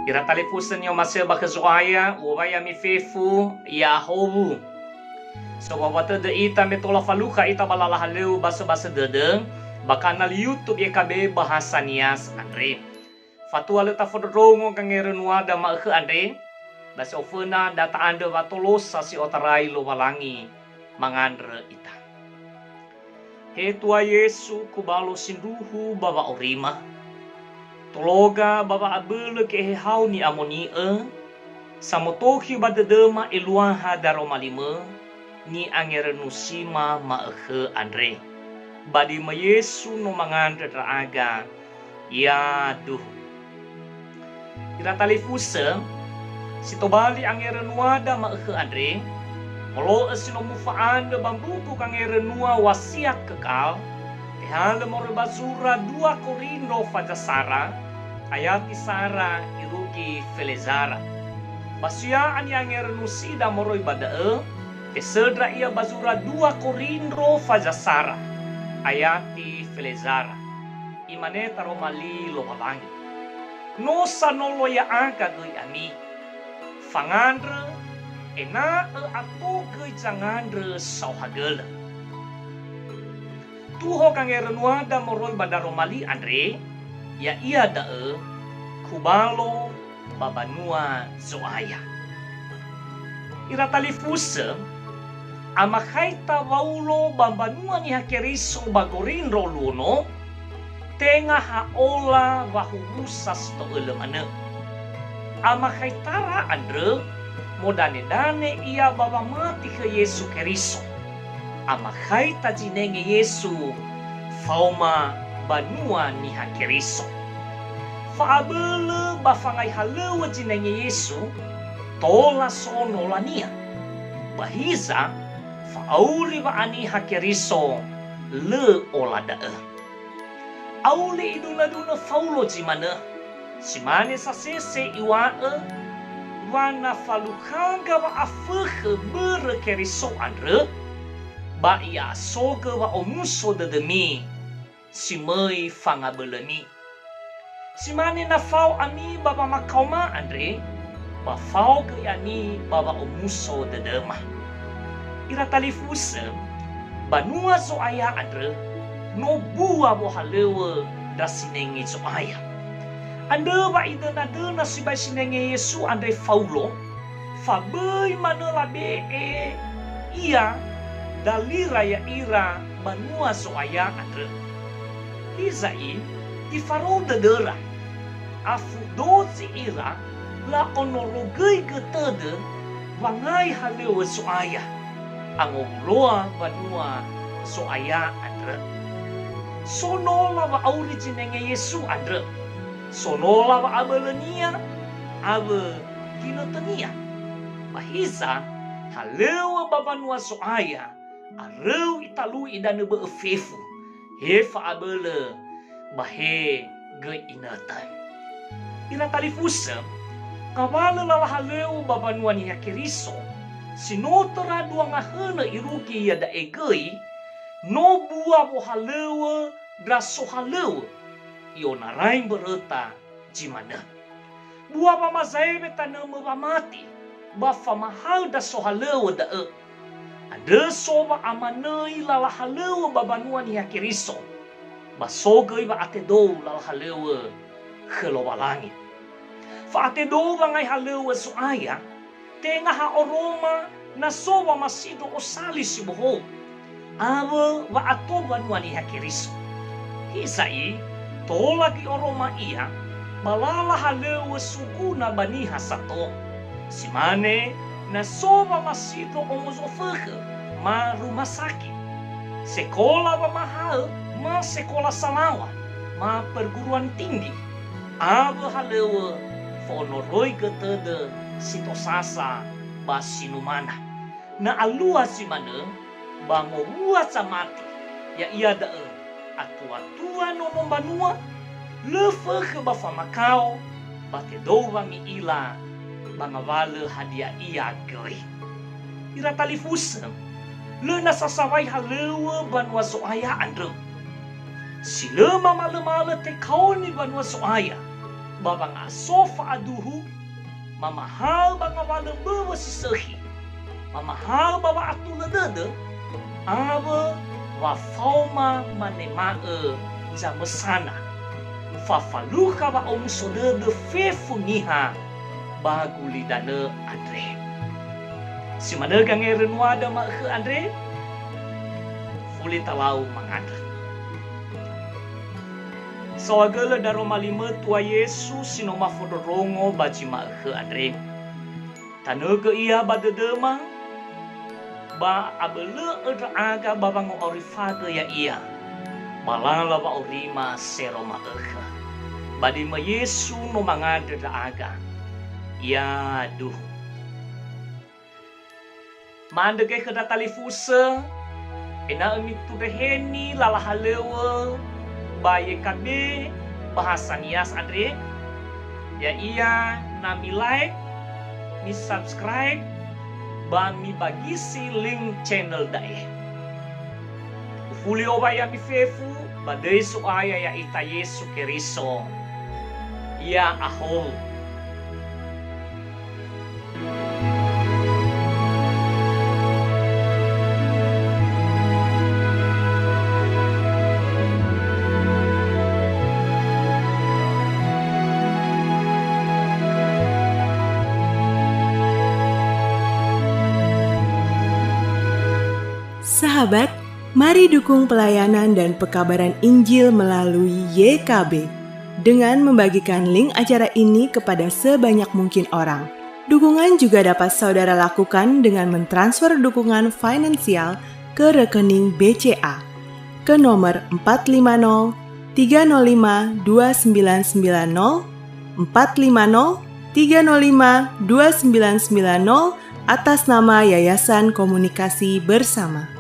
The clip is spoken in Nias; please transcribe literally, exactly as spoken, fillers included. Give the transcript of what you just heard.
Ira talifusö ni'omasi'ö ba khö Zo'aya, u'owai ami fefu, ya'ahowu. Sowawa tödö ita me tola falukha ita ba lala halöŵö basöbasö dödö, ba kanal YouTube Y K B Bahasa Nias andre. Fatua lö tafondrondrongo gangerönuada ma'ökhö andre, ba si oföna da ta'andrö watolosa si otarai Lowalangi mangandrö ita. He Tua Yesu, kubalo sindruhu ba wa'aurima. Tologa ba wa'abölö ge'ehehau ni'amoni'ö, samotokhi ba dödöma eluaha daroma limö, ni'angerönusima ma'ökhö andre. Ba döi-Mö Yesu no mangandrö ndra'aga, yaduhu. Ira talifusö, si tobali angerönuada ma'ökhö andre, molo'ö si no mufa'andrö ba mbuku gangerönua Wasiat Kekal, tehalö moroi ba zura dua Korindro faza sara, ayati sara irugi felezara. Ba si ya'a ni'angerönusida moroi ba da'ö, tesöndra ia ba zura dua Korindro faza sara, ayati felezara. Imane taroma li Lowalangi, "No sanolo ya'aga göi ami. Fangandrö, ena'ö ato göi zangandrö saohagölö." Tuho gangerönuada moroi ba daroma li andre, ya'ia da'ö, kubalo ba banua Zo'aya. Ira talifusö, amakhaita Waulo ba mbanua Niha Keriso ba Gorindro luo no, tenga ha'ola wahuwusa si to'ölö manö. Amakhaitara andrö, modanedane ia ba wamati khö Yesu Keriso. Amakhaita zinenge Yesu faoma banua Niha Keriso. Fa'abölö ba fangai halöŵö zinenge Yesu, tola so nolania. Ba hiza, fa'auri wa'aniha Keriso, lö ola da'ö. Auli idunö-dunö Faulo zi manö. Si mane sasese iŵa'ö, wa na falukhaga wa'afökhö börö Keriso andrö, ba i'a'asogö wa'omuso dödömi, si möi fangabölömi. Si mane na fao ami ba wamakaoma andre, ba fao göi ami ba wa'omuso dödöma. Ira talifusö, banua Zo'aya andrö, no bua wohalöŵö ndra sinenge Zo'aya. Andrö wa idönadöna sibai sinenge Yesu andre Faulo, fa böi manö labe'e ia dalira ya'ira banua Zo'aya andrö. Hiza'i, ifarou dödöra. Afu dozi ira la'onorogöigö tödö wangai halöŵö Zo'aya, angowuloa banua Zo'aya andrö. So nola wa'auri zinenge Yesu andrö. So nola wa'abölönia awö ginötönia. Ba hiza, halöŵö ba banua Zo'aya, aröu italui idanö bö'ö fefu, he fa'abölö, ba he göi inötö. Ira talifusö, ngawalö lala halöŵö ba banua Niha Keriso, si no töra dua ngahönö irugi iada'e göi, no bua wohalöŵö ndra sohalöŵö, i'onarai mböröta zi manö. Bua wamazaewe tanömö wamati, ba famahaö ndra sohalöŵö da'ö. Andrö so wa'amanöi lala halöŵö ba banua Niha Keriso, ba so göi wa'atedou lala halöŵö khö Lowalangi. Fa'atedou wangai halöŵö Zo'aya, tenga ha oroma na so wamasindro osali si bohou, awö wa'ato banua Niha Keriso. Hiza'i, tola göi oroma ia, ba lala halöŵö soguna ba niha sato. Si mane, na so wamasindro omo zofökhö, ma rumah sakit, sekola wamahaö, ma sekola salaŵa, ma perguruan tinggi, awö halöŵö fo'onoroigö tödö si tosasa ba si numana. Na alua zi manö, ba ngowua zamati, ya'ia da'ö atua-tua nono mbanua, lö fökhö ba famakao, ba tedou wangi'ila, ba ngawalö hadia ia göi. Ira talifusö, lö na sasawai halöŵö banua Zo'aya andrö. Si lö mamalömalö tekaoni banua Zo'aya, ba wanga'aso fa'aduhu, mamahaö ba ngawalö mböwö si sökhi, mamahaö ba wa'atulö dödö, awö wa faoma manema'ö zamösana, fafalukha wa'omuso dödö fefu niha ba gulidanö andre. Si manö gangerö nuada ma'ökhö andre, fuli talau mangandrö. Saohagölö daroma limö Tua Yesu si no mafondrondrongo ba zi ma'ökhö andre. Tanögö Ia ba dödöma, ba abölö'ö ndra'aga ba wango'aurifagö Ya'ia, ba lala wa'aurima sero ma'ökhö. Ba döi-Mö Yesu no mangandrö ndra'aga. Yaduhu. Ma'andrö gõi khö ndra talifusö, ena'ö mitundreheni lala halöŵö ba Y K B bahasa Nias andre, ya'ia na mi-like, mi-subscribe, ba mibagisi link channel da'e. Ufuli owai ami fefu, ba döi So'aya ya'ita Yesu Keriso. Ya'ahowu. Sahabat, mari dukung pelayanan dan pekabaran Injil melalui Y K B dengan membagikan link acara ini kepada sebanyak mungkin orang. Dukungan juga dapat saudara lakukan dengan mentransfer dukungan finansial ke rekening B C A ke nomor empat lima nol tiga nol lima dua sembilan sembilan nol, empat lima nol tiga nol lima dua sembilan sembilan nol, atas nama Yayasan Komunikasi Bersama.